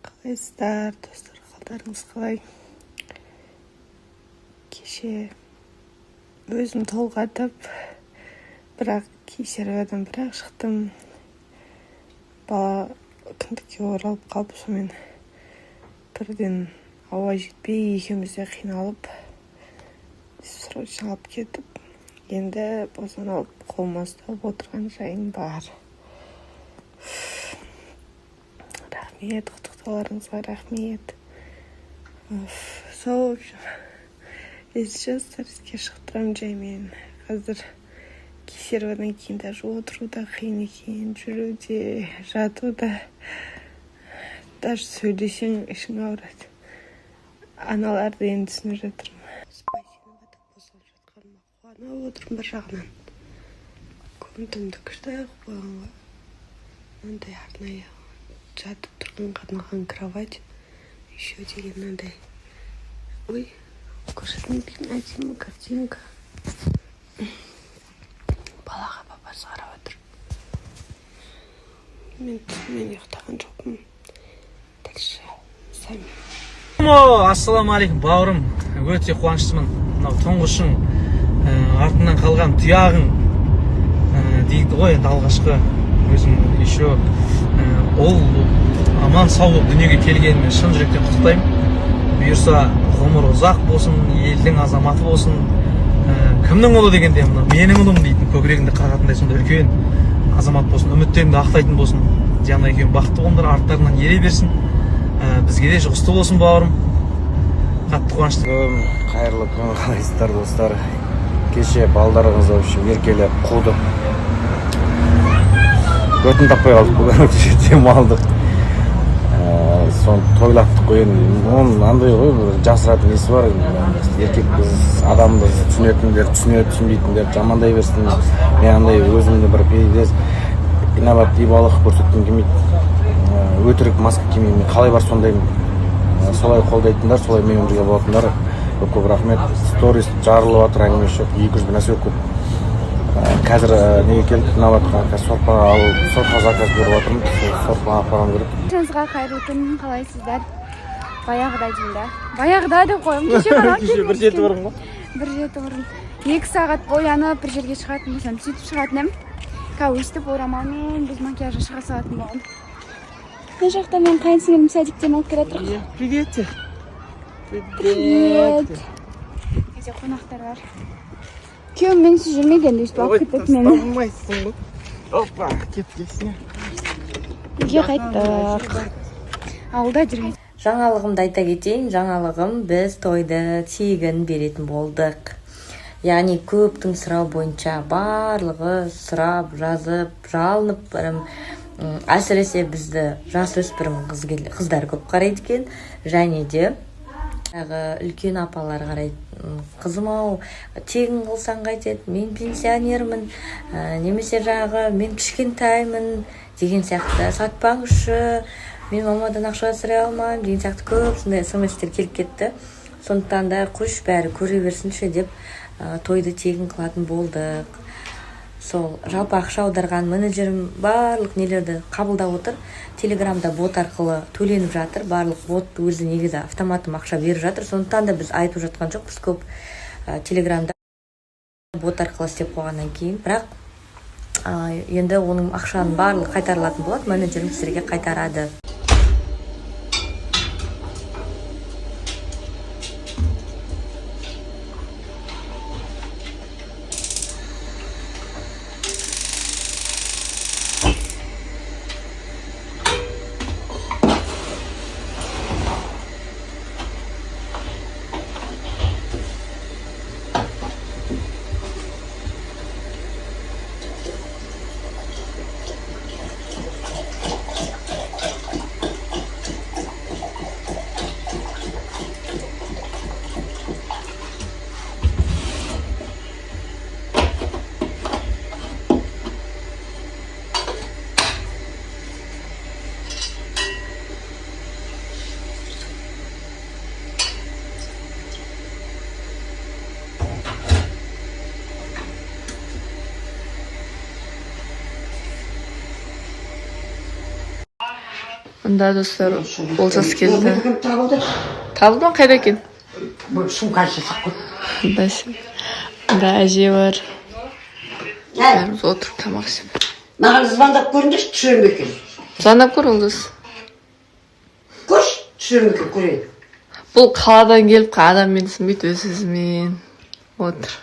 Қалайсыздар, достар? Қалдарыңыз қалай? Кеше өзім толғатып, бірақ кесаревадан бірақ шықтым. Бала кіндікке оралып қалып, сонымен бірден ауа жетпей, екеуміз де қиналып, срочно алып кетіп, енді босанып алып, қолыма ұстап отырған жайым бар. Рахмет құттықтауларыңызға, рахмет. Сол, в общем, если сейчас сториске шығып тұрамын жаймен. Қазір кесаревадан кейін даже отыру да қиын екен, жүру де, жату да, даже сөйлесең, ішің ауырады. Аналарды енді түсініп жатырмын. Спасибо. Босанып жатқаныма қуанып отырмын бір жағынан. Комнатамды күшті қылып қойған ғой, мынандай арнайы жатып тұрғанға арналған кровать еще деген мынандай. Ой, көрсетейін, әдемі картинка. Балаға папасы қарап отыр. Мен түнімен ұйықтаған жоқпын. Дальше сами. Ассалаумағалейкум, бауырым! Өте қуаныштымын. Мынау тұңғышың, артынан қалған тұяғың дейді ғой енді. Алғашқы өзім еще ұл аман сау болып дүниеге келгенімен шын жүректен құттықтаймын. Бұйырса, ғұмыры ұзақ болсын, елдің азаматы болсын. Кімнің ұлы дегенде, мына менің ұлым дейтін, көкірегінде қағатындай сондай үлкен азамат болсын, үміттеріңді ақтайтын болсын. Диана екеуің бақытты болыңдар, арттарынан ере берсін. Бізге де жұғысты болсын, бауырым. Қатты қуанышты. Қайырлы күн! Қалайсыздар, достар? Кеше балдарыңыз, в общем, еркелеп қуды, көтін таппай қалдық. Бүгін демалдық. Соны тойлаттық қой енді. Оның андай ғой, бір жасыратын несі бар енді? Еркекпіз, адамбыз, түсінетіндер түсінеді, түсінбейтіндер жамандай берсін. Мен андай өзімді бір пиздец инабатты, ибалы қылып көрсеткім келмейді. Өтірік маска кимеймін, мен қалай бар, сондаймын. Солай қолдайтындар, солай менімен бірге болатындар, көп көп рахмет. Сторис жарылып жатыр, әңгімесі жоқ, 200 бір нәрсе көп. Қазір неге келдік, Инабатқа. Қазір сорпа алып, сорпа заказ беріп жатырмын, сол сорпа апаруым керек. Баршаңызға қайырлы күн! Қалайсыздар? Баяғыда деймін да, баяғыда деп қоямын. Кеше ғана Кеше 1:30 бұрын ғой. 1:30 бұрын. 2 сағат боянып, бір жерге шығатын болсам, сөйтіп шығатын едім. Қазір өйстіп орамалмен, без макияжа шыға салатын болғанмын. Мына жақта мен қайын сіңілім садиктен алып келе жатыр. Привет! Привет! Бізде қонақтар бар. Күйеуім менсіз жүрмейді енді, өйстіп алып кетеді мені. Алмайсың ғой. Опа, кеткесіне. Үйге қайттық, ауылда жүрген. Жаңалығымды айта кетейін. Жаңалығым: біз тойды тегін беретін болдық. Яғни көптің сұрау бойынша, барлығы сұрап, жазып, жалынып прям, әсіресе бізді жасөспірім қыздар көп қарайды екен және де жаңағы үлкен апалар қарайды. «Қызым ау, тегін қылсаң қайтеді, мен пенсионермін, немесе жаңағы мен кішкентаймын» деген сияқты, «сатпаңызшы, мен мамадан ақша сұрай алмаймын» деген сияқты көп сондай смстер келіп кетті. Сондықтан да қойшы, бәрі көре берсінші деп, тойды тегін қылатын болдық. Сол, жалпы ақша аударған менеджерім барлық нелерді қабылдап отыр. Телеграмда бот арқылы төленіп жатыр барлық. Бот өзі негізі автоматом ақша беріп жатыр, сондықтан да біз айтып жатқан жоқпыз көп. Телеграмда бот арқылы істеп қойғаннан кейін, бірақ енді оның ақшаның барлығы қайтарылатын болады, менеджерім сіздерге қайтарады. Мында, достар, Олжас келді. Бүгін табылды. Табылды ма? Қайда екен? Бұл сумкасы жасап қой. Мында сен. Мында әже бар. Бәріміз отырып тамақ ішіп. Маған звондап көріңдерші, түсіре ме екен? Звондап көр, Олжас. Көрші, түсіре ме екен, көрейін. Бұл қаладан келіп, адаммен түсінбейді, өз өзімен отыр.